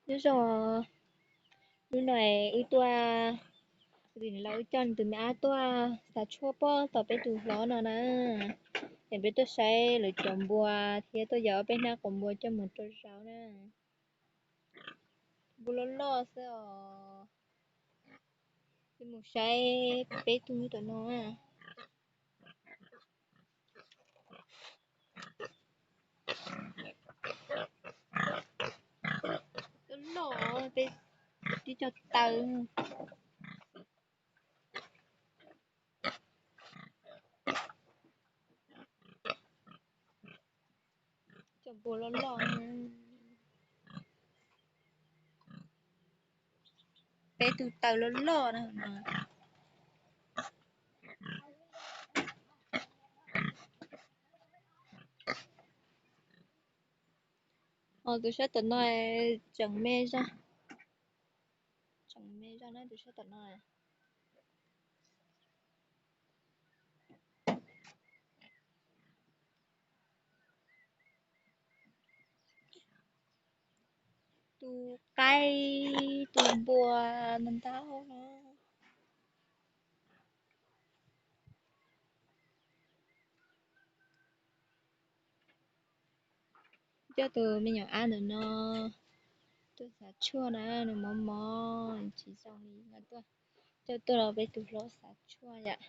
Nyob zoo, hnub no wb tuaj, kuv tus niam laus wb coj nws tus me ab tuaj xav tshuaj pem tom peb tus hlob no na. Es peb tuaj saib lawv cov npua thiab tuaj yos ob peb hnab quav npua coj mus rau zaub na. Npua loj loj xwb os. Peb mus saib peb tus tom no. Loj loj, peb tib co taw. Cov npua loj loj, peb tus taw loj loj na. Os, tus sab tom no tseem me zog, tseem me zog na tus sab tom no. Tus qaib, tus npua ntau ntau no. Coj tus me nyuam ab ntawm no tuaj xav tshuaj na, nws mos mos tsis zoo li no tuaj. Coj tuaj los peb tus hlob xav tshuaj yom.